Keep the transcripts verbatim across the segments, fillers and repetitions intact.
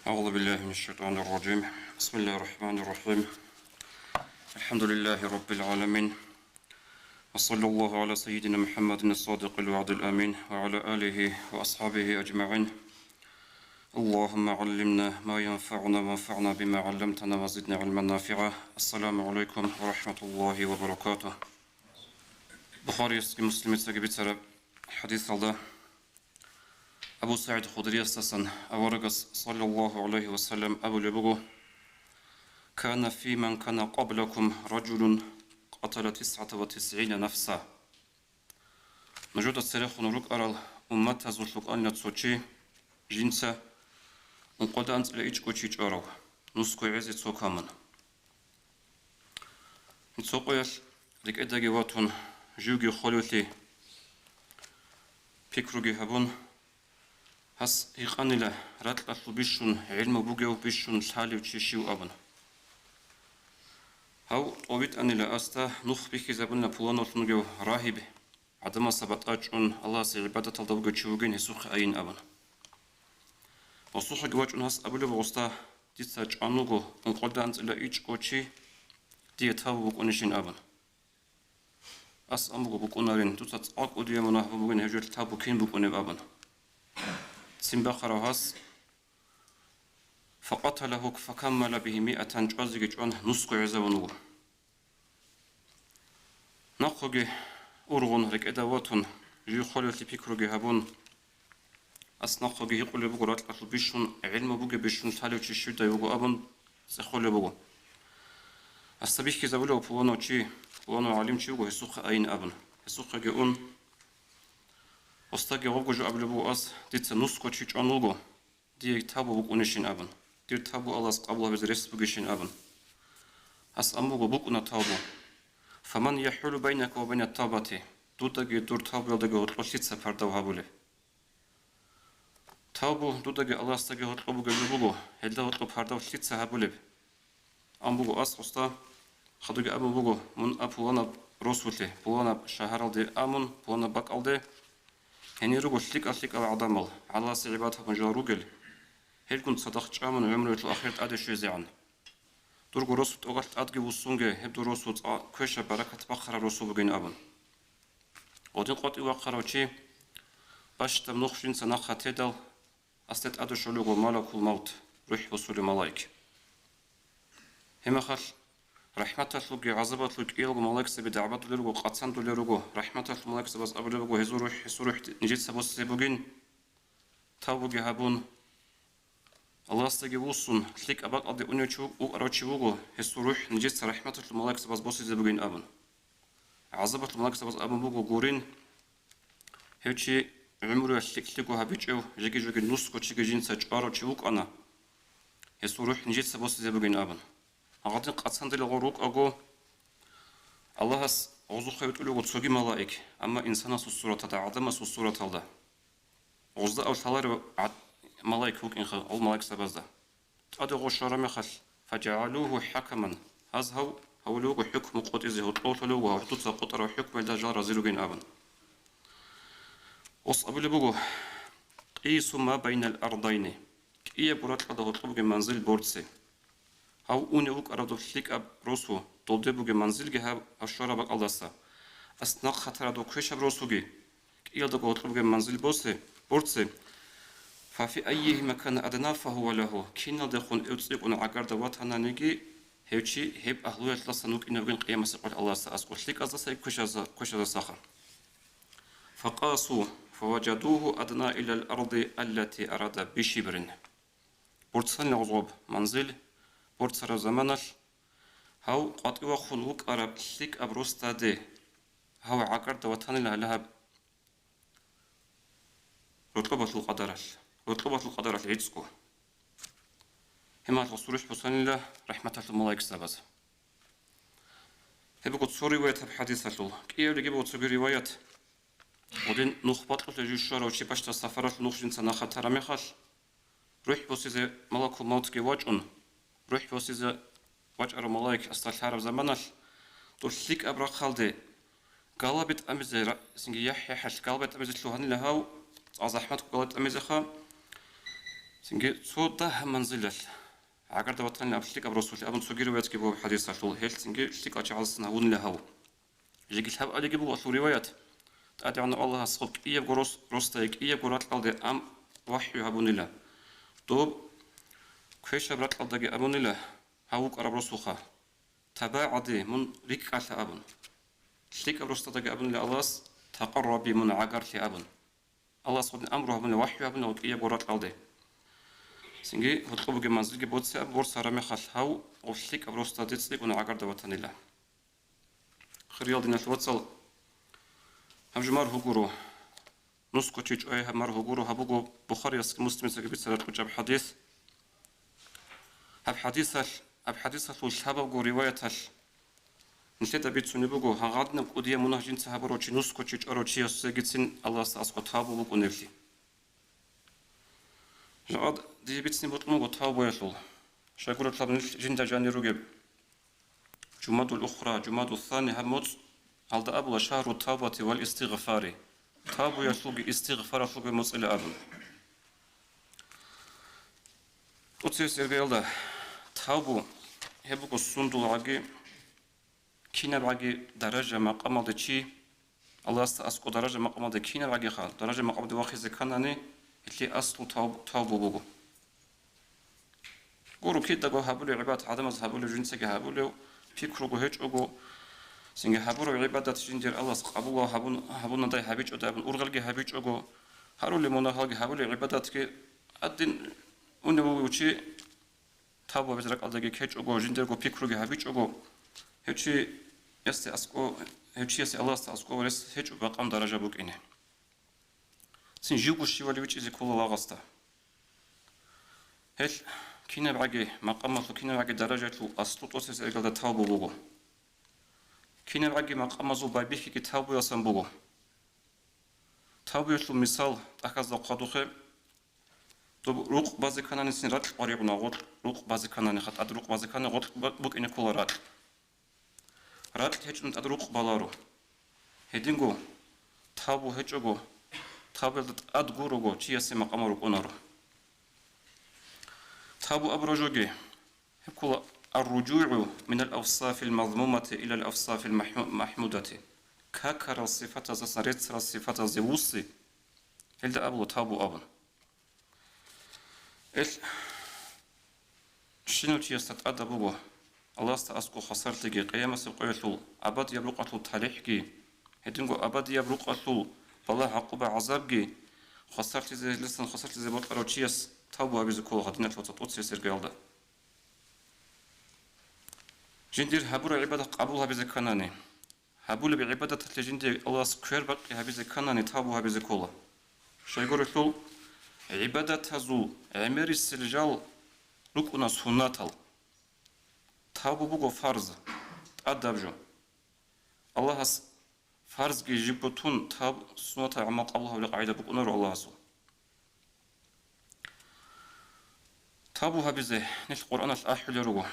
أعوذ بالله من الشيطان الرجيم. بسم الله الرحمن الرحيم. الحمد لله رب العالمين. وصلى الله على سيدنا محمد الصادق الوعد الأمين وعلى آله وأصحابه أجمعين. اللهم علمنا ما ينفعنا وانفعنا بما علمتنا وزدنا علما نافعا. السلام عليكم ورحمة الله وبركاته. Бухариясги Муслимицаги бицараб хӀадисалда Абу СагӀид Худриясдасан аварагас, саллаллагьу гӀалайгьи ва саллам, абулеб буго: «Кана фи ман кана къаблакум ражулун къатала тисгӀата ва тисгӀина нафса». Нужеда церехун рукӀарал умматазулъ вукӀана цо чи, жинца ункъода анцӀила ичӀго чи чӀварав, нусго гӀезе цо камун. Цо къоялъ рекӀедаги ватун, живги холевлъи пикруги гьабун, гьас гьикъанила ракьалъул бищун гӀилму бугев, бищун лъалев чи щив абун. Гьав тӀовитӀанила асда нух бихьизабуна пуланавлъун вугев рагьиб, гӀадамасда батӀа чӀун, Аллагьасе гӀибадаталда вугев чи вугин гьесухъе айин абун. Гъосухъеги вачӀун гьас абулеб гъосда: «Дица чӀван вуго ункъода анцӀила ичӀго чи, дие тавбу букӀунищин», – абун. Ас ан буго букӀунарин, дуца цӀакъ кӀудияв мунагь бугин гьев жо тавбу кин букӀунеб абун. Цин бахъарав гьас: «Факъаталагьу факаммала бигьи миатан», чӀвазеги чӀван, нусго гӀезавун вуго. Нахъоги ургъун, рекӀеда ватун, жив холевлъи пикруги гьабун, ас нахъоги гьикъулеб буго ракьалъул бищун гӀилму бугев, бищун лъалев чи щивдай вуго абун цӀехолеб буго. Асда бихьизабулев пуланав чи, пуланав гӀалимчи вуго, гьесухъе айин абун. Гьесухъеги ун, гъосдаги гъобго жо абулеб буго ас: «Дица нусго чи чӀван вуго, дие тавбу букӀунищин», – абун, дир тавбу Аллагьас къабул гьабизе рес бугищин абун. Ас ан буго букӀуна тавбу. «Фаман яхӀулу байнака ва байна тавбати», дудаги дур тавбуялдаги гьоркьоб лъица пардав гьабулеб? Тавбу дудаги Аллагьасдаги гьоркьоб бугеб жо буго, гьелда гьоркьоб пардав лъица гьабулеб? Ан буго ас гъосда, хадуги абун буго: «Мун а пуланаб росулъе, пуланаб шагьаралде а мун, пуланаб бакӀалде, гьенир руго лъикӀал-лъикӀал гӀадамал, Аллагьасе гӀибадат гьабун жал ругел, гьелгун цадахъ чӀа мун гӀумруялъул ахир тӀаде щвезегӀан. Дурго росу тӀогал тӀадги вуссунге, гьеб дур росу цӀа квешаб баракат бахъараб росу бугин», – абун. Гъодин къватӀив вахъарав чи бащдаб нух жинца нахъа тедал, асде тӀаде щолего малакул мавт, рухӀ босулев малаик. Гьебмехалъ рахӀматалъулги гӀазабалъулги кӀиялго малаикзаби дагӀбадулел руго, къацандулел руго, рахӀматалъул малаикзабаз абулеб буго гьезул рухӀ, гьесул рухӀ нижеца босизе бугин, тавбуги гьабун, Аллагьасдаги вуссун, лъикӀаб бакӀалде унев чи вуг-, вукӀарав чи вуго, гьесул рухӀ нижеца рахӀматалъул малаикзабаз босизе бугин абун. ГӀазабалъул малаикзабаз абун буго гурин, гьев чи гӀумруялъ лъикӀлъиго гьабичӀев, жеги-жоги нусго чиги жинца чӀварав чи вукӀана, гьесул рухӀ нижеца босизе бугин абун. Гьадин къацандилел гъор рукӀаго, Аллагьас гъозухъе витӀулев вуго цоги малаик, амма инсанасул сураталда, гӀадамасул сураталда. Гъозда ав лъаларев гӀад-, малаик вукӀинха гъол малаикзабазда. ТӀаде гъо щвараб мехалъ, «фажагӀалугьу хӀакаман», гьаз гьав гьавулев вуго хӀукму къотӀизе, гьоркьов лъолев вуго гьав дуца къотӀарав хӀукмуялда жал разил ругин абун. Гъос абулеб буго: «Къису ма байнал ардайни», кӀиябго ракьалда гьоркьоб бугеб манзил борце. Гьав унев вукӀарав доб лъикӀаб росу, долде бугеб манзилги гьаб, гьаб щвараб бакӀалдаса, ас нахъа тараб доб квешаб росуги, кӀиялдаго гьоркьоб бугеб манзил босе, борце. «Фафи аййигьима кана адна фагьува лагьу», киналдехун эв цӀикӀкӀун гӀагарда ватананиги, гьев чи гьеб агьлуялдасан вукӀине вугин къиямасеб къоялъ Аллагьасда аскӀоб лъикӀаздаса квешаза-, квешаздасаха. «Факъасу, фаважадугьу адна илал арди аллати арада бишибрин». Борцанила гъозгъоб манзил, борцараб заманалъ, гьав къватӀив вахъун вукӀараб лъикӀаб росдаде, гьав гӀагарда ватанила гьале гьаб рокьобалъул къадаралъ, рокьобалъул къадаралъ гӀицӀго. Гьебмехалъ гъосул рухӀ босанила рахӀматалъул малаикзабаз. Гьеб буго цо риваятаб хӀадисалъул. КӀиявлиги буго цоги риваят. Гъодин нух бакьулъе жив щварав чи бащдаб сапаралъ нух жинца нахъа тараб мехалъ, рухӀ босизе малакул мавтги вачӀун, рухӀ босизе вачӀарав малаик асда лъараб заманалъ, доб лъикӀаб рахъалде галаби тӀамизе ра-, цинги яхӀ-яхӀалъ галаби тӀамизе лъугьанила гьав, цӀакъ захӀматго галаби тӀамизеха, Цинги цо дагьаб манзилалъ гӀагарда ватанила аб лъикӀаб росулъи абун цоги риваятги бугеб хӀадисалъул, гьелъ цинги лъикӀал чагӀаздасан гьавунила гьав. Жеги лъабалиги буго алъул риваят, ТӀадегӀанав Аллагьас гъоб кӀиябго рос-, росдае кӀиябго ракьалде ам вахӀю гьабунила. Доб квешаб ракьалдаги абунила, гьав вукӀараб росулха. ТабагӀади, мун рикӀкӀалъа абун. ЛъикӀаб росдадаги абунила Аллагьас, такъарраби, мун гӀагарлъи абун. Аллагьас гъодин амру гьабуна, вахӀю гьабуна гъоб кӀиябго ракьалде. Цинги гьоркьоб бугеб манзилги боци аб борс гьараб мехалъ гьав гъоб лъикӀаб росдаде цӀикӀкӀун гӀагарда ватанила. Хириял диналъул вацал, гьаб жумар гьугуро, нусго чи чӀвай гьаб мар гьугуро, гьаб буго Бухариясги Муслимицаги бицараб кьучӀаб хӀадис. Гьаб хӀадисалъ, гьаб хӀадисалъул лъабабго риваяталъ нилъеда бицунеб буго, гьагъадинаб кӀудияб мунагь жинца гьабурав чи нусго чи чӀварав чиясдегицин Аллагьасда аскӀоб тавбу букӀунеблъи. Жакъа дие бицине бокьун буго тавбуялъул. Щайгурелъул нилъ жинда жанир ругеб. Жумадул ухра, жумадул сани гьаб моцӀ, гьалда абула шагьру тавбати вал истигъфари. Тавбуялъулги истигъфаралъулги моцӀила абун. ТӀоцебесеб иргаялда тавбу гьеб буго сундул гӀаги, кинаб гӀаги даража-макъамалда чи, Аллагьасда аскӀоб даража-макъамалда кинаб гӀагиха, даража-макъамалде вахизе кканани, гьелъие аслу тавб-, тавбу буго. Гуро кидаго гьабулев гӀибадат, гӀадамаз гьабулев, жинцаги гьабулев, пикруго гьечӀого, цинги гьабураб гӀибадат жиндир Аллагьас къабул гьабун-, гьабунадай гьабичӀодай абун ургъелги гьабичӀого, гьарулел мунагьалги гьабулел гӀибадатги гьадин унев вугев чи тавбу гьабизе ракӀалдаги ккечӀого, жиндирго пикруги гьабичӀого, гьев чиясе аскӀо-, гьев чиясе Аллагьасда аскӀоб рес гьечӀо бакъан даража букӀине. Цин живго щивали вичӀизе ккола лагъасда. Гьелъ кинаб гӀаги макъамалъул, кинаб гӀаги даражаялъул аслу тӀоцебесеб иргалда тавбу буго. Кинаб гӀаги макъамазул байбихьиги тавбуялдасан буго. Тавбуялъул мисал тӀахьазда хъвадухъе, доб рукъ базе ккананисин ракь къваригӀуна, гъоркь рукъ базе кканани, хатӀад рукъ базе ккани гъоркь ба-, букӀине ккола ракь. Ракь гьечӀун тӀад рукъ баларо. Гьединго тавбу гьечӀого, тавбуялда тӀад гурого чиясе макъамал рукӀунаро. Тавбу абураб жоги, гьеб ккола: «Ар-руджугӀу минал авсафил мазмумати илал авсафил махӀму-, махӀмудати». Какарал сифатаздасан реццарал сифатазде вуссин, гьелда абула тавбу абун. Эл, щинав чиясда тӀадаб буго Аллагьасда аскӀоб хвасарлъиги, къиямасеб къоялъул абадияб рукъалъул талихӀги, гьединго абадияб рукъалъул балагь-гӀакъуба-гӀазабги хвасарлъизе, гьелдасан хвасарлъизе бокьарав чияс тавбу гьабизе ккола гьадиналъул цо тӀоцебесеб иргаялда. Жиндир гьабураб гӀибадат къабул гьабизе кканани, гьабулеб гӀибадаталъе жинде Аллагьас квербакъи гьабизе кканани тавбу гьабизе ккола. Щайгурелъул гӀибадатазул гӀемерисел жал рукӀуна суннатал. Тавбу буго фарз, тӀадаб жо. Аллагьас фарзги жибго тун, тавбу, суннатал гӀамал къабул гьабулеб къагӀида букӀунаро Аллагьасул. Тавбу гьабизе нилъ Къуръаналъ ахӀулел руго: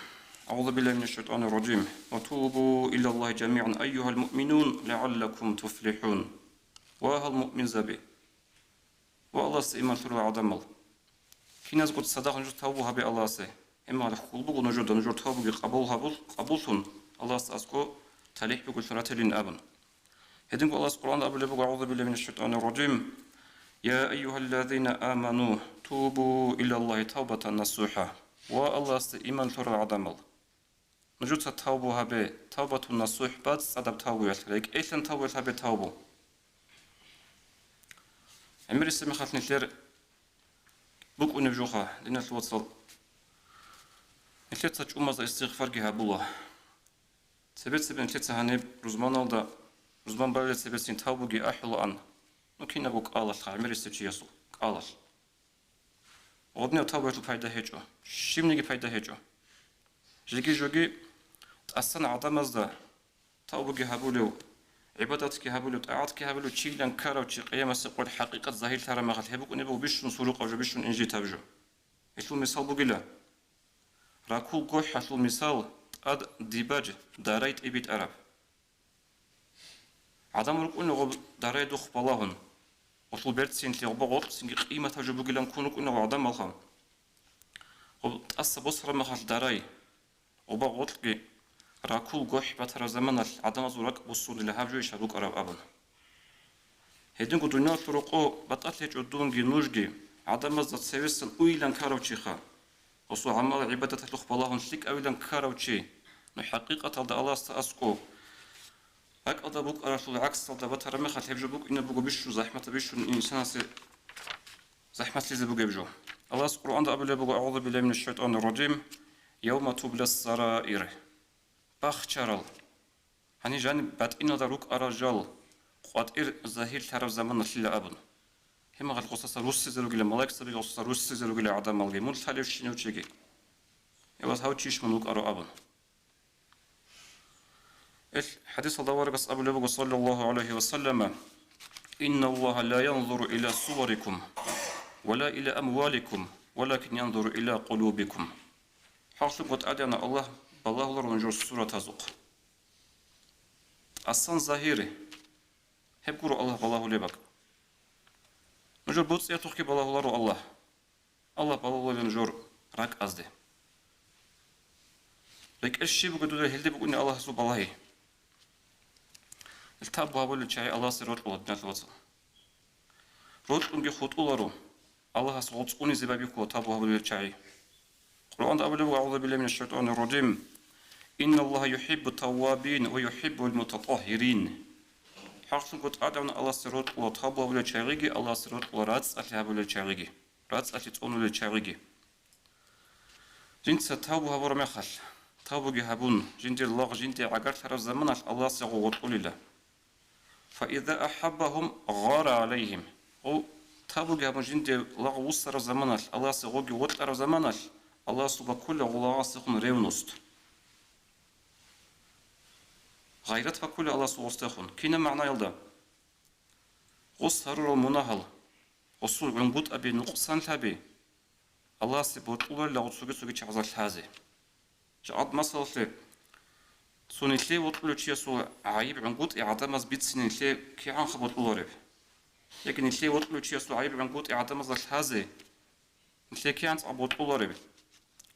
«АгӀузу биллагьи минаш шайтӀанир ражим. Ва тубу илаллагьи жамигӀан айюгьал муъминун лагӀаллакум туфлихӀун». Ва гьал муъминзаби! Ва Аллагьасда иман лъурал гӀадамал! Киназго цадахъ нужеца тавбу гьабе Аллагьасе. Гьебмехалъ хьул буго нужеда нужер тавбуги къабул гьабул-, къабуллъун, Аллагьасда аскӀоб талихӀ бугелъул ратилин абун. Гьединго Аллагьас Къуръанда абулеб буго: «АгӀузу биллагьи минаш шайтӀанир ражим. Я айюгьаллазина аману, тубу илаллагьи тавбатан насухӀа». Ва Аллагьасда иман лъурал гӀадамал! Нужеца тавбу гьабе, тавбатун насухӀ, бацӀцӀадаб тавбуялъ, рекӀелъан тавбуялъ гьабе тавбу. ГӀемерисеб мехалъ нилъер букӀунеб жуха, диналъул вацал, нилъеца чӀумазда истигъфарги гьабула. Цебе-цебе нилъеца гьаниб рузманалда, рузман балеб цебесин тавбуги ахӀулаан, ну кинабго кӀалалъха, гӀемерисев чиясул кӀалалъ. Гъодинаб тавбуялъул пайда гьечӀо, щибниги пайда гьечӀо. Жеги-жоги тӀасан гӀадамазда тавбуги гьабулев, гӀибадатги гьабулев, тӀагӀатги гьабулев чийилан ккарав чи къиямасеб къоялъ хӀакъикъат загьирлъараб мехалъ гьеб букӀунеб буго бищун сурукъаб жо, бищун инжитаб жо. Гьелъул мисал бугила. Ракул гохӀалъул мисал тӀад дибаж дарай тӀибитӀараб. ГӀадамал рукӀуна гъоб дарай духъ балагьун, гъолъул берцинлъи гъоба гъоркьцинги къиматаб жо бугилан ккун рукӀуна гъо гӀадамалха. Тасса босараб мехалъ дарай, гъоба-гъоркьги, ракул гохӀ батараб заманалъ гӀадамазул ракӀ буссунила гьаб жо иш гьаб букӀараб абун. Гьединго дуниялалъул рокъо батӀалъи гьечӀо дунги нужги, гӀадамазда цевесан уйилан ккарав чиха. Гъосул гӀамал-гӀибадаталъухъ балагьун лъикӀавилан ккарав чи, ну хӀакъикъаталда Аллагьасда аскӀов, ракӀалда букӀаралъул гӀаксалда батараб мехалъ гьеб жо букӀине буго бищун захӀматаб бищун инсанасе захӀматлъизе бугеб жо. Аллагьас Къуръанда абулеб буго, أعوذ بالله من الشيطان الرجيم، يوم تبلى السرائر. Бахчарал. Гьаниб жаниб батӀиналда рукӀарал жал, къватӀир загьирлъараб заманалъила абун. Гьеб мехалъ гъосаса руссизе ругила, малаикзабиги гъосаса руссизе ругила гӀадамалги, мун лъалев щинав чиги. Гьев гьав чищ мун вукӀаро абун. Ил хӀадисалда аварагас абулеб буго, саллаллагьу гӀалайгьи ва саллама, إن الله لا ينظر إلى صوركم ولا إلى أموالكم ولكن ينظر إلى قلوبكم. ХӀакълъун ТӀадегӀанав Аллагь балагьуларо нужер суратазухъ. Асан загьири, гьеб гуро Аллагь балагьулеб бакӀ. Нужер боцӀиялъухъги балагьуларо Аллагь. Аллагь балагьулеб нужер ракӀазде. РекӀелъ щиб буго дуда, гьелде букӀуни Аллагьасул балагьи. Ил табу гьабулел чагӀи Аллагьасе рокьула, диналъул вацал. Рокьунги хутӀуларо, Аллагьас гъоцӀунизе байбихьула табу гьабулел чагӀи. Къуръанда абулеб буго, أعوذ بالله من الشيطان الرجيم، إن الله يحب التوابين ويحب المتطهرين. ХӀакълъун ТӀадегӀанав Аллагьасе рокьула табу гьабулел чагӀиги, Аллагьасе рокьула рацӀцӀалъи гьабулел чагӀиги, рацӀцӀалъи цӀунулел чагӀиги. Жинца тавбу гьабураб мехалъ, тавбуги гьабун, жиндир лагъ жинде гӀагарлъараб заманалъ Аллагьасе гъов вокьулила. فإذا أحبهم غار عليهم. Гъов тавбуги гьабун, жинде лагъ вуссараб заманалъ, Аллагьасе гъовги вокьараб заманалъ, Аллагьасул баккула гъов лагъасехун ревность. Гъайрат баккула Аллагьасул гъостехун. Кинаб магӀнаялда? Гъос гьарурал мунагьал, гъосул гӀунгутӀаби, нукъсанлъаби Аллагьасе бокьуларила гъо цоги-цоги чагӀазда лъазе. Жакъад масалалъе, цо нилъее вокьулев чиясул гӀайиб-гӀунгутӀи гӀадамаз бицине нилъее кигӀанха бокьулареб? Яги нилъее вокьулев чиясул гӀайиб-гӀунгутӀи гӀадамазда лъазе нилъее кигӀан цӀакъ бокьулареб?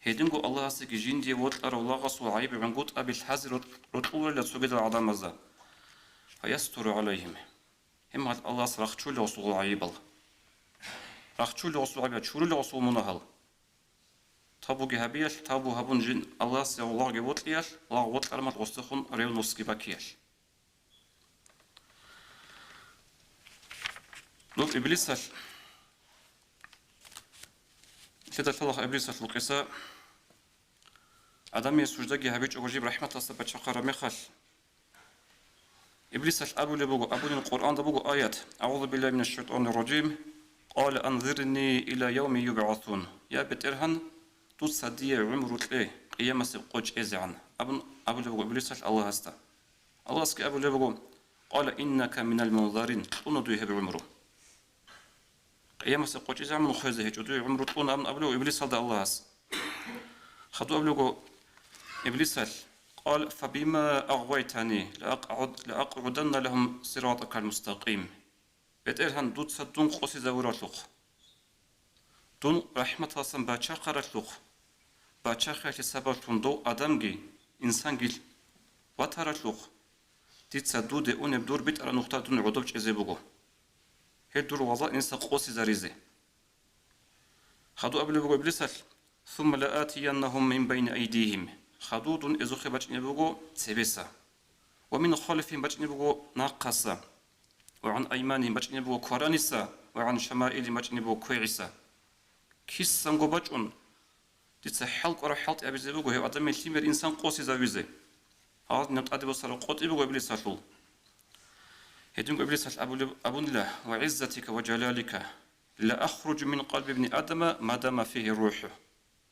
Гьединго Аллагьасеги жиндие вокьарав лагъасул гӀайиб-гӀунгутӀаби лъазе рокь-, рокьуларила цогидал гӀадамазда. فيستر عليهم. Гьеб мехалъ Аллагьас рахчулев гъосул гӀайибал. Рахчулев гъосул гӀайибал, чурулев гъосул мунагьал. Тавбуги гьабиялъ, тавбу гьабун жин Аллагьасе лагъги вокьиялъ, лагъ вокьараб мехалъ гъосдехун ревностьги баккиялъ. Нуб Иблисалъ, лъида лъалаха Иблисалъул къиса, Адамие суждаги гьабичӀого жиб рахӀматалъа бачахъараб мехалъ, Иблисалъ абулеб буго, абунин Къуръанда буго аят, أعوذ بالله من الشيطان الرجيم، قال أنظرني إلى يوم يبعثون. Я БетӀергьан, дуца дие гӀумру кье, къиямасеб къо чӀезегӀан, абун абулеб буго Иблисалъ Аллагьасда. Аллагьасги абулеб буго, قال إنك من المنظرين, кьуна дуе гьеб гӀумру. Къиямасеб къо чӀезегӀан мун хвезе гьечӀо, дуе гӀумру кьуна абун абулеб Иблисалда Аллагьас. Хадуб абулеб буго Иблисалъ, قال فبما أغويتني لأقعد-، لأقعدن لهم صراطك المستقيم. БетӀергьан, дуца дун къосизавуралъухъ, дун рахӀматалъан бачахъаралъухъ, бачахъиялъе сабаблъун дов адамги, инсанги ватаралъухъ, дица дуде унеб дур битӀараб нухда дун гӀодов чӀезе буго. Гьел дур вазаиниса къосизаризе. Хадуб абулеб буго Иблисалъ, ثم لآتينهم من بين أيديهم, хадуб дун эзухъе бачӀине буго цебеса, ومن خلفهم бачӀине буго нахъаса, وعن أيمانهم бачӀине буго квараниса, وعن شمائلهم бачӀине буго квегӀиса. Кисанго бачӀун, дица хӀалкӀвараб хӀалтӀи абизе буго гьев адамил лъимер инсан къосизавизе. Гьадинаб тӀаде босараб къотӀи буго Иблисалъул. Гьединго Иблисалъ абулеб-, абунила, وعزتك وجلالك لأخرج من قلب ابن آدم ما دام فيه روح.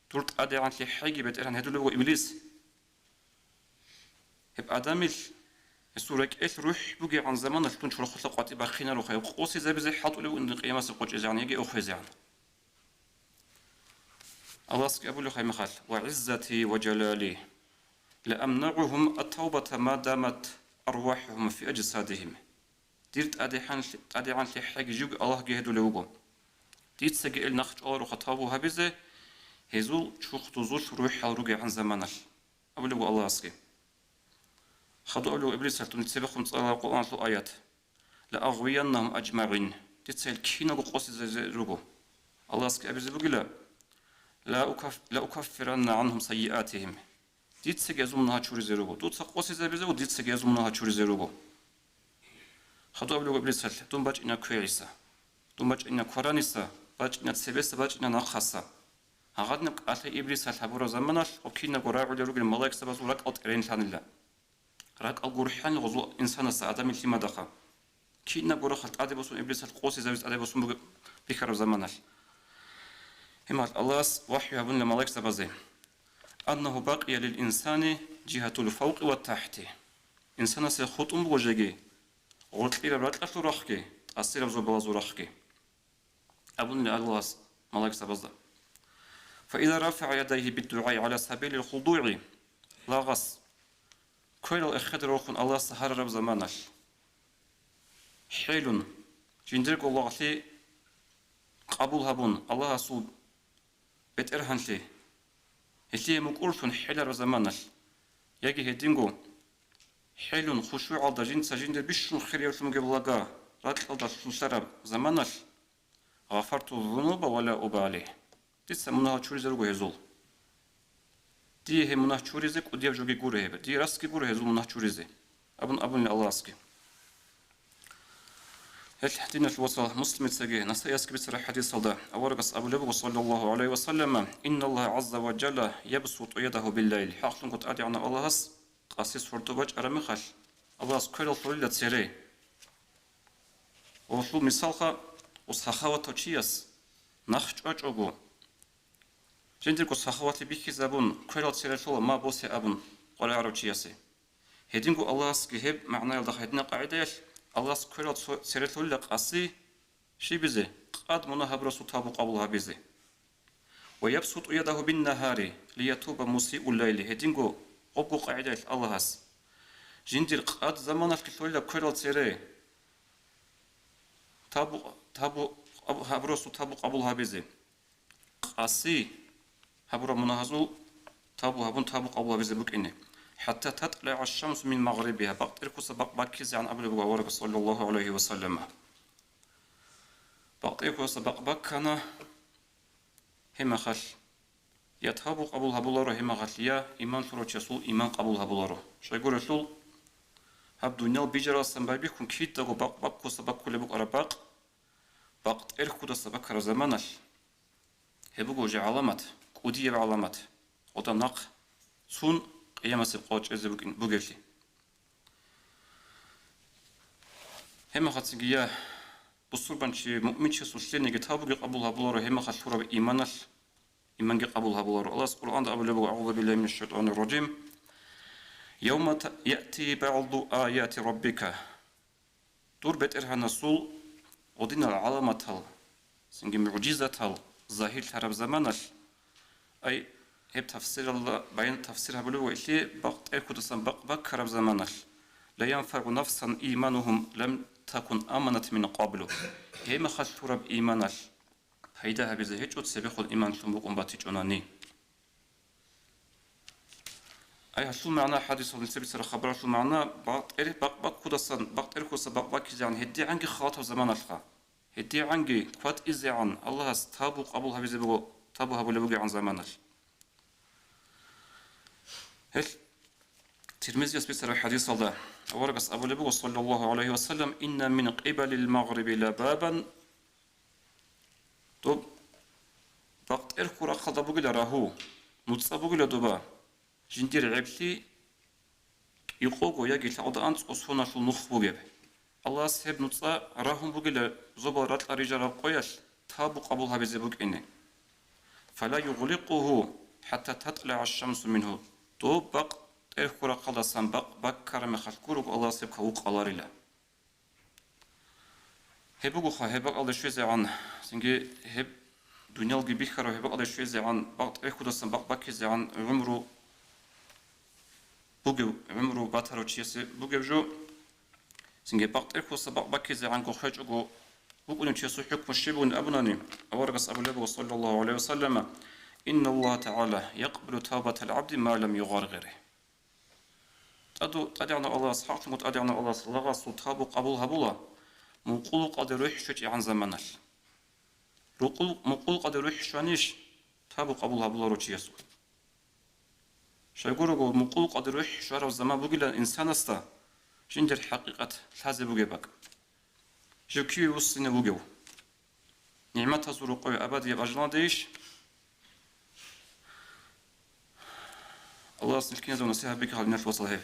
Дур ТӀадегӀанлъи хӀайги, БетӀергьан, гьедулев вуго Иблис. Гьеб адамил, гьесул рекӀелъ рухӀ бугегӀан заманалъ дун чорхолъа къватӀи бахъинарухъа, гьев къосизабизе хӀалтӀулев вугин къиямасеб къо чӀезегӀан яги охвезегӀан. Аллагьасги абулеб гьеб мехалъ, وعزتي وجلالي لأمنعهم التوبة ما دامت أرواحهم في أجسادهم. Дир ТӀадегӀанлъи-, ТӀадегӀанлъи хӀайги живги Аллагьги гьедулев вуго. Дицаги ил нахъчӀваларо хатабу гьабизе, гьезул чурхдузулъ рухӀал ругегӀан заманалъ, абулеб буго Аллагьасги. Хадуб абулеб буго Иблисалъ, дун цебехун цӀалараб Къуръаналъул аят: «Ла агъвияннагьум ажмагӀин», дица гьел киналго къосизе руго. Аллагьасги абизе бугила: «Ла укаф-, ла укаффиранна гӀангьум сайиатигьим», дицаги гьезул мунагьал чуризе руго. Дуца къосизабизе буго, дицаги гьезул мунагьал чуризе руго. Хадуб абулеб буго Иблисалъ: «Дун бачӀина квегӀиса, дун бачӀина квараниса, бачӀина цебеса, бачӀина нахъаса». Гьагъадинаб кӀалъай Иблисалъ гьабураб заманалъ гъоб кинабго рагӀулел ругел малаикзабазул ракӀал тӀеренлъанила. РакӀал гурхӀанила гъозул инсанасда, Адамил лъимадаха. Кинабго рахъалъ тӀаде босун Иблисалъ къосизабизе тӀаде босун бугеб бихьараб заманалъ. Гьеб мехалъ Аллагьас вахӀю гьабунила малаикзабазе: «Аннагьу бакъия лил инсани жигьатул фавкъи ва тахӀти». Инсанасе хутӀун буго жеги гъоркьираб ракьалъул рахъги, тӀасираб зобалазул рахъги, абунила Аллагьас малаикзабазда. «Фаиза рафагӀа ядайгьи биддугӀаи гӀала сабилил худугӀи», лагъас кверал эхеде рорхун Аллагьасда гьарараб заманалъ, хӀелун, жиндирго лагълъи къабул гьабун, Аллагьасул бетӀергьанлъи, гьелъие мукӀурлъун хӀелараб заманалъ, яги гьединго хӀелун хушугӀалда жинца жиндир бищун хириявлъун бугеб лага ракьалда лъугьараб заманалъ, «Гъафарту зунуба ва ла убали». Дица мунагьал чуризе руго гьезул. Дие гьеб мунагь чуризе кӀудияб жоги гуро гьеб. Дие расги гуро гьезул мунагь чуризе, абун абунила Аллагьасги. Гьелъ диналъул вацал, Муслимицаги Насаиясги бицараб хӀадисалда аварагас абулеб буго, саллаллагьу гӀалайгьи ва саллама: «Инналлагьа гӀазза ва жалла ябсуту ядагьу биллайли». ХӀакълъун ТӀадегӀанав Аллагьас къаси сордо бачӀараб мехалъ, Аллагьас кверал лъолила цере. Гьелъул мисалха, сахаватав чияс нахъ чӀвачӀого, жиндирго сахаватлъи бихьизабун, кверал цере лъола, ма босе абун къваригӀарав чиясе. Гьединго Аллагьасги гьеб магӀнаялда, гьединаб къагӀидаялъ Аллагьас кверал цо-, цере лъолила къаси щибизе, къад мунагь гьабурасул тавбу къабул гьабизе. «Ва ябсуту ядагьу биннагьари лиятуба мусиуллайли», гьединго гъобго къагӀидаялъ Аллагьас жиндир къад заманалъги лъолила кверал цере тавбу, тавбу гьабурасул тавбу къабул гьабизе. Къаси гьабураб мунагьазул тавбу гьабун, тавбу къабул гьабизе букӀине. «ХӀатта татлагӀа шамсу мин магърибигьа», бакъ тӀерхьуса бакъ баккизегӀан абулеб буго аварагас, саллаллагьу гӀалайгьи ва саллама. Бакъ тӀерхьуса бакъ баккана, гьеб мехалъ я тавбу къабул гьабуларо, гьеб мехалъ я иман лъурав чиясул иман къабул гьабуларо. Щайгурелъул, гьаб дуниял бижаралдасан байбихьун кидаго бакъ баккуса баккулеб букӀараб бакъ, бакъ тӀерхьудаса баккараб заманалъ, гьеб буго уже гӀаламат, кӀудияб гӀаламат, гъода нахъ цун къиямасеб къо чӀезе букӀин-, бугеблъи. Гьеб мехалъ цинги я бусурбанчи, муъминчиясул лъениги тавбуги къабул гьабуларо, гьеб мехалъ лъураб иманалъ, иманги къабул гьабуларо. Аллагьас Къуръанда абулеб буго: «АгӀузу биллагьи минаш шайтӀанир ражим. Явма та-, яъти баъду аяти раббика». Дур БетӀергьанасул гъодинал гӀаламатал, цинги мугӀжизатал загьирлъараб заманалъ, ай, гьеб тафсиралда баян, тафсир гьабулеб буго, илъе бакъ тӀерхьудасан бакъ баккараб заманалъ, «ла янфагӀу нафсан иманугьум лам такун аманат мин къаблу», гьеб мехалъ лъураб иманалъ пайда гьабизе гьечӀо, цебехун иман лъун букӀун батичӀунани. Ай, гьалъул магӀна хӀадисалда нилъер бицараб хабаралъул магӀна, бакъ тӀер-, бакъ баккудасан, бакъ тӀерхьуса бакъ баккизегӀан гьедигӀанги халатаб заманалъха, гьедигӀанги кватӀизегӀан Аллагьас тавбу къабул гьабизе буго, тавбу гьабулеб бугегӀан заманалъ. Гьел Тирмизияс бицараб хӀадисалда аварагас абулеб буго, саллаллагьу гӀалайгьи ва саллам: «Инна мин къибалил магъриби ла бабан». Доб бакъ тӀерхьул рахъалда бугила рагьу, нуцӀа бугила доба, жиндир гӀеблъи кӀикъого яги лъагӀалда анцӀго соналъул нух бугеб. Аллагьас гьеб нуцӀа рагьун бугила зобал ракьа рижараб къоялъ тавбу къабул гьабизе букӀине. «Фала югъликъугьу хӀатта татлагӀа шамсу мингьу». Доб бакъ тӀерхьул рахъалдасан бакъ баккараб мехалъ гурого Аллагьас гьеб кавукъ къаларила. Гьеб бугоха гьеб бакӀалде щвезегӀан, цинги гьеб дуниялги бихьарав гьеб бакӀалде щвезегӀан, бакъ тӀерхьудасан бакъ баккизегӀан гӀумру бугев, гӀумру батарав чиясе бугеб жо, цинги бакъ тӀерхьуса бакъ баккизегӀанго хвечӀого букӀунев чиясул хӀукму щиб бугин абунани, аварагас абулеб буго, саллаллагьу гӀалайгьи ва саллама: «Инналлагьа тагӀала якъбалу тавбатал гӀабди ма лам югъаргъир». ТӀаду-, ТӀадегӀанав Аллагьас, хӀакълъун ТӀадегӀанав Аллагьас лагъасул тавбу къабул гьабула, мукъулукъаде рухӀ щвечӀегӀан заманалъ. Рукъул-, мукъулукъаде рухӀ щванищ, тавбу къабул гьабуларо чиясул. Щайгурого, мукъулукъаде рухӀ щвараб заман бугилан инсанасда жиндир хӀакъикъат лъазе бугеб бакӀ. Жив киве вуссине вугев? НигӀматазул рокъове абадияб ажалалдейищ? Аллагьас нилъ киназего насихӀат бихьа гьал диналъул вацал гьеб.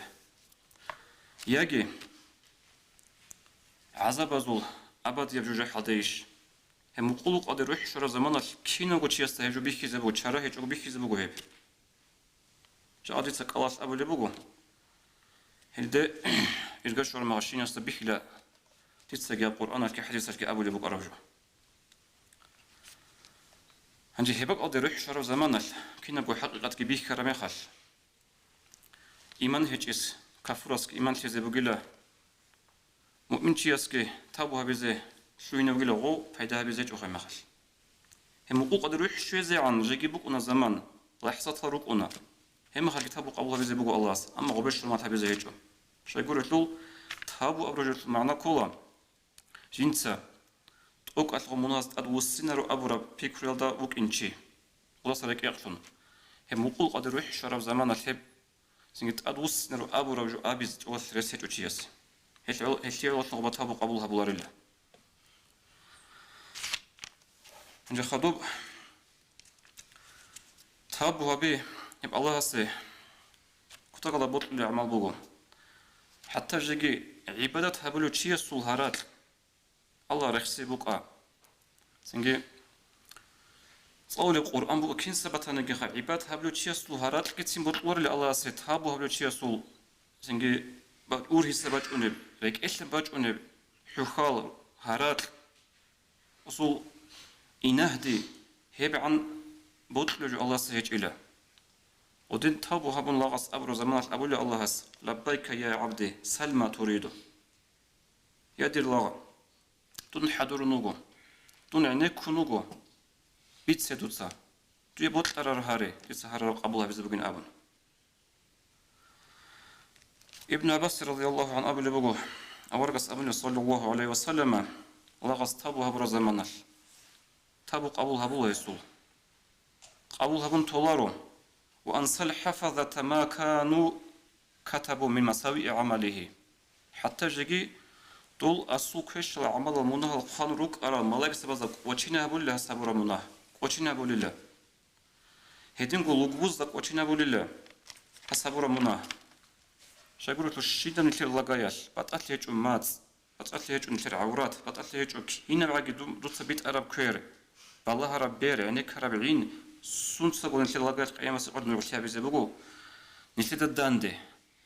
Яги гӀазабазул абадияб жужахӀалдейищ? Гьеб мукъулукъаде рухӀ щвараб заманалъ кинавго чиясда гьеб жо бихьизе буго, чара гьечӀого бихьизе буго гьеб. Жакъа дица кӀалалъ абулеб буго. Гьелде ирга щвараб магъарщинасда бихьила, дицаги гьаб Къуръаналъги хӀадисалъги абулеб букӀараб жо. Гьанже гьеб бакӀалде рухӀ щвараб заманалъ кинабго хӀакъикъатги бихьараб мехалъ, иман гьечӀес кафурасги иман лъезе бугила, муъминчиясги тавбу гьабизе лъугьинавгила гъов пайда гьабизе гьечӀо гьеб мехалъ. Гьеб мукъулукъаде рухӀ щвезегӀан жеги букӀуна заман, лахӀзатал рукӀуна. Гьеб мехалъги тавбу къабул гьабизе буго Аллагьас, амма гъобе щвараб мехалъ гьабизе гьечӀо. Щайгурелъул тавбу абураб жоялъул магӀна ккола, жинца тӀокӀалъго мунагьаз тӀад вуссинаро абураб пикруялда вукӀин чи, Аллагьасда рекӀекълъун, гьеб мукъулукъаде рухӀ щвараб заманалъ гьеб цинги тӀад вуссинаро абураб жо абизе тӀолалъ рес гьечӀо чиясе. Гьелъ-, гьелъие гӀололъун гъоба тавбу къабул гьабуларила. Гьанже хадуб тавбу гьаби, гьеб Аллагьасе кутакалда бокьулеб гӀамал буго. ХӀатта жеги гӀибадат гьабулев чиясул гьаракь Аллагь рехси букӀа. Цинги цӀалулеб Къуръан буго кинса батанигиха, гӀибадат гьабулев чиясул гьаракьгицин бокьуларила Аллагьасе тавбу гьабулев чиясул, цинги ба-, ургьиса бачӀунеб, рекӀелъа бачӀунеб, хӀухьал, гьаракь, усул инагьди, гьебгӀан бокьулев жо Аллагьасе гьечӀила. Гъудин тавбу гьабун лагъас абураб заманалъ абулев Аллагьас: «Лаббайка, я гӀабди, салма туриду». Я дир лагъ, дун хӀадурун вуго, дун гӀенеккун вуго, бице дуца, дуе бокьараб гьаре, дица гьарараб къабул гьабизе бугин абун. Ибн ГӀаббас радияллагьу гӀанхӀу абулеб буго, аварагас абуна, саллаллагьу гӀалайгьи ва саллама, лагъас тавбу гьабураб заманалъ, тавбу къабул гьабула гьесул. Къабул гьабун толаро, ва ансал хӀафазата ма кану катабу мин масавии гӀамалигьи. ХӀатта жеги дол асул квешал гӀамалал мунагьал хъван рукӀарал малаикзабазда кӀочине гьабулила гьас гьабураб мунагь, кӀочине гьабулила. Гьединго лугбузда кӀочине гьабулила гьас гьабураб мунагь. Щайгурелъул щида нилъер лагаялъ, батӀалъи гьечӀо мацӀ, батӀалъи гьечӀо нилъер гӀаврат, батӀалъи гьечӀо кинабгӀаги ду-, дуца битӀараб квер, балагьараб бер, гӀенеккараб гӀин, сунцаго нилъер лагаялъ къиямасеб къоялъ нугӀлъи гьабизе буго нилъеда данде.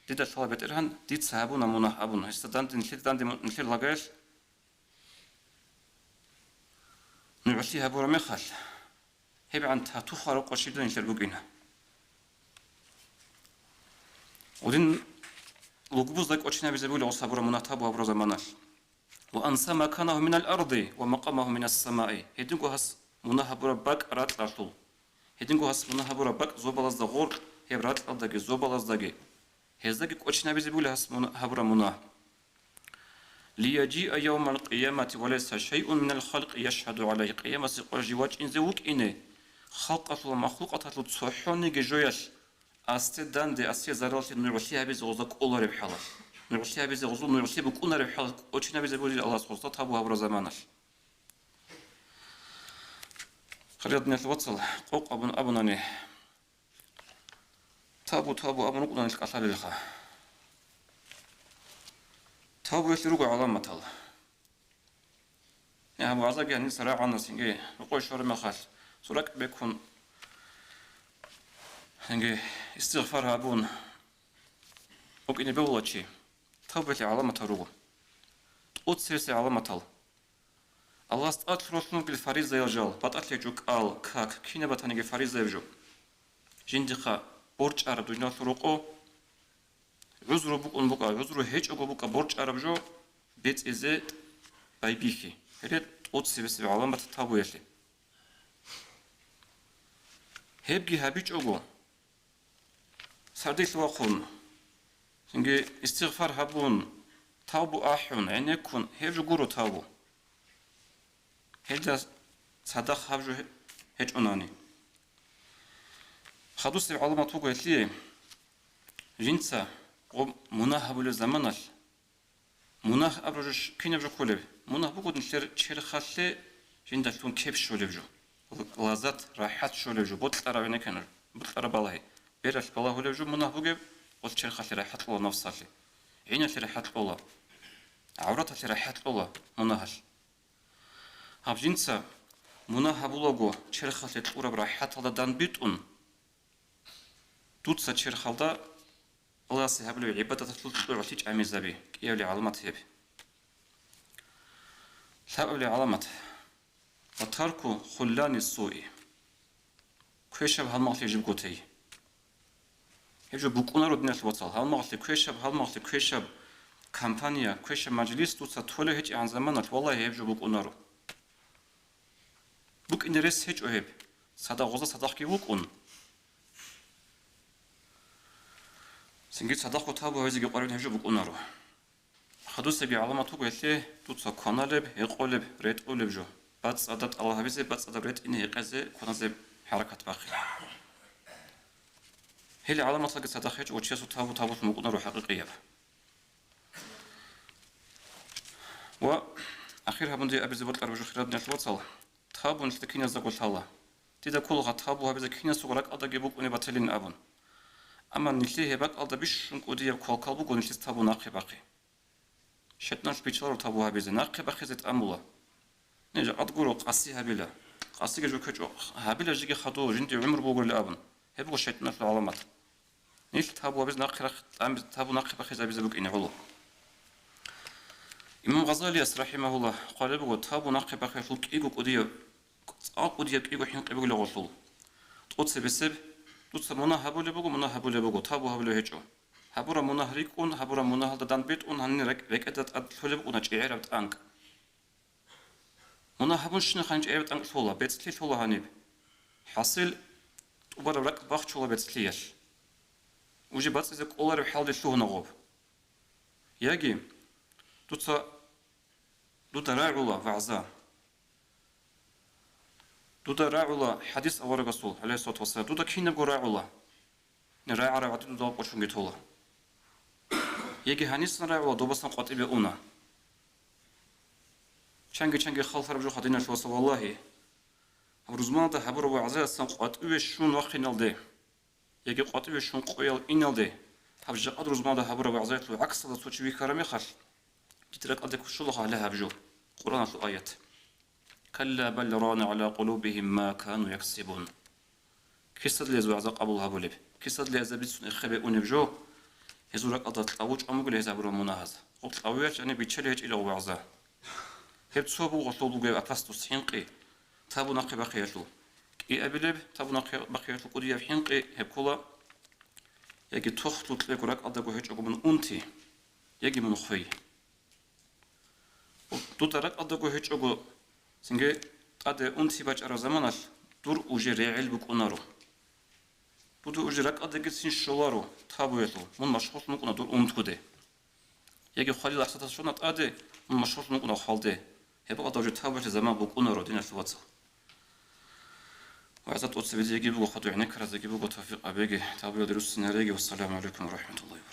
Дида лъала БетӀергьан, дица гьабуна мунагь абун, гьесда данде, нилъеда данде му-, нилъер лагаялъ нугӀлъи гьабураб мехалъ, гьебгӀан тату-хвараб къо щиб нилъер букӀина. Гъудин лугбузда кӀочинабизе бугила гъос гьабураб мунагь тавбу гьабураб заманалъ. «Ва анса маканагьу минал арди ва макъамагьу минас самаи». Гьединго гьас мунагь гьабураб бакӀ ракьалъул. Гьединго гьас мунагь гьабураб бакӀ зобалазда гъоркь, гьеб ракьалдаги зобалаздаги. Гьездаги кӀочинабизе бугила гьас муна-, гьабураб мунагь. «Лияжиа явмал къиямати ва лайса шайун минал халкъи яшгьаду гӀалайгьи», къиямасеб къоялъ жив вачӀинзе вукӀине, халкъалъул ва махлукъаталъул цохӀониги жоялъ асде данде, асие зараллъи нугӀлъи гьабизе гъозда кӀолареб хӀалалъ, нугӀлъи гьабизе гъозул нугӀлъи букӀунареб хӀалалъ кӀочинабизе бугила Аллагьас гъозда тавбу гьабураб заманалъ. Хириял диналъул вацал, къокъ абун абунани, Тавбу, тавбу абун рукӀуна нилъ кӀалъалелха. Тавбуялъе руго гӀаламатал. Я, гьаб вагӀзаги гьаниса рагӀана, цинги рокъой щвараб мехалъ, суракь бекун, цинги истигъфар гьабун, вукӀине бегьула чи. Тавбуялъе гӀаламатал руго. ТӀоцебесеб гӀаламатал. Аллагьас тӀад лъугьине ругел фаризаял жал, батӀалъи гьечӀо кӀал, как, кинаб батаниги фаризаяб жо. Жиндихъа борчӀараб дуниялалъул рокъо, гӀузру букӀун букӀа, гӀузру гьечӀого букӀа борчӀараб жо бецӀизе байбихьи. Гьеб тӀоцебесеб гӀаламат тавбуялъе. Гьебги гьабичӀого, сардилъ вахъун, цинги истигъфар гьабун, тавбу ахӀун, гӀенеккун, гьеб жо гуро тавбу. Гьелда цадахъ гьаб жо гьечӀонани. Хадусеб гӀаламат буго гьелъие, жинца гъоб мунагь гьабулеб заманалъ, мунагь абураб жо щ-, кинаб жо кколеб? Мунагь буго нилъер черхалъе жиндалъун кеп щолеб жо, лаззат, рахӀат щолеб жо, бокьараб гӀенеккун, бокьараб балагьи, бералъ балагьулеб жо мунагь бугеб, гъол черхалъе рахӀат кьола, нафсалъе, гӀиналъе рахӀат кьола, гӀавраталъе рахӀат кьола мунагьалъ. Гьаб жинца мунагь гьабулаго черхалъе кьураб рахӀаталда данбитӀун, дуца черхалда Аллагьасе гьабулеб гӀибадаталъул кьогӀлъи чӀамизаби, кӀиабилеб гӀаламат гьеб. Лъабабилеб гӀаламат: «Ва тарку хуллани суи». Квешаб гьалмагълъи жибго тей. Гьеб жо букӀунаро, диналъ вацал, гьалмагълъи квешаб, гьалмагълъи квешаб компания, квешаб мажлис дуца толеб гьечӀегӀан заманалъ, валлагьи, гьеб жо букӀунаро. БукӀине рес гьечӀо гьеб, цадахъ гъоза цадахъги вукӀун. Цинги цадахъго тавбу гьабизеги къваригӀун гьеб жо букӀунаро. Хадусебги гӀаламат буго гьелъе дуца кваналеб, гьекъолеб, ретӀолеб жо. БацӀцӀадаб тӀалаб гьабизе, бацӀцӀадаб ретӀине гьекъезе кваназе хӀаракат бахъе. Гьел гӀаламаталги цадахъ гьечӀо, ва чиясул тавбу тавбулъун букӀунаро хӀакъикъияб. Ва ахир гьабун дие абизе бокьараб жо, хириял диналъул вацал, тавбу нилъеда киназдаго лъала. Дида ккола тавбу гьабизе кинасдаго ракӀалдаги букӀунеб батилин абун. Амма нилъее гьеб бакӀалда бищун кӀудияб квалквал буго нилъеца тавбу нахъе бахъи. ШайтӀаналъ биччаларо тавбу гьабизе, нахъе бахъизе тӀамула. Не, жакъа гуро, къаси гьабила. Къасиги жо ккечӀо, гьабила жеги хадув, жинди гӀумру бугурила абун. Гьеб буго шайтӀаналъул гӀаламат. Нилъ тавбу гьабизе нахъе рахъ-, тӀам-, тавбу нахъе бахъизе абизе букӀине гӀоло. Имам Гъазалияс, рахӀимагьуллагь, хъвалеб буго, тавбу нахъе бахъиялъул кӀиго кӀудияб, цӀакъ кӀудияб кӀиго хӀинкъи бугила гъолъул. ТӀоцебесеб, дуца мунагь гьабулеб буго, мунагь гьабулеб буго, тавбу гьабулев гьечӀо. Гьабураб мунагь рикӀкӀун, гьабураб мунагьалда данбетӀун гьанин рекӀ-, рекӀеда тӀад лъолеб букӀуна чӀегӀераб тӀанкӀ. Мунагь гьабунщинахъ гьаниб чӀегӀераб тӀанкӀ лъола, бецӀлъи лъола гьаниб. ХӀасил, тӀубараб ракӀ бахчула бецӀлъиялъ. Уже бацӀцӀизе кӀолареб хӀалде лъугьуна гъоб. Яги, дуца, дуда рагӀула вагӀза. Дуда рагӀула хӀадис аварагасул, гӀалайгьиссалату вассалам. Дуда кинабго рагӀула. РагӀараб гӀадин дуда къочунги тола. Яги гьанисан рагӀула, добасан къватӀибе уна. Чанги-чанги халхараб жо, хириял диналъул вацал, валлагьи, гьаб рузманалда гьабураб вагӀзаясан къватӀиве щун вахъиналде, яги къватӀиве щун къоял иналде, гьаб жакъа рузманалда гьабураб вагӀзаялъул гӀаксалда цо чи вихьараб мехалъ, дида ракӀалде кколаха гьале гьаб жо, Къуръаналъул аят: «Калла бал рана гӀала къулубихим ма кану яксибун». Кисадли гьез вагӀза къабул гьабулеб? Кисадли гьезда бицун эхебе унеб жо? Гьезул ракӀалда кьаву чӀван бугила гьез гьабураб мунагьаз. Гъоб кьавуялъ гьаниб биччалей гьечӀила гъоб вагӀза. Гьеб цо буго гъолъул бугеб опасность, хӀинкъи, табу нахъе бахъиялъул. КӀиабилеб, табу нахъе бахъиялъул кӀудияб хӀинкъи гьеб ккола: яги тохлъу кьего ракӀалдаго гьечӀого мун унти, яги мун хвей. Дуда ракӀалдаго гьечӀого, цинги тӀаде унти бачӀараб заманалъ дур уже регӀел букӀунаро. Дуда уже ракӀалдагицин щоларо табуялъул, мун машгъуллъун вукӀуна дур унтуде. Яги хвалил ахсатас щвана тӀаде, мун машгъуллъун вукӀуна хвалде. Гьеб бакӀалда уже табуялъе заман букӀунаро, диналъул вацал. ВагӀза тӀоцебе диеги буго, хадур гӀенеккаразеги буго, тавфикъ гьабеги, табуялде руссинареги. Вассаламу гӀалайкум ва рахӀматуллагьи ва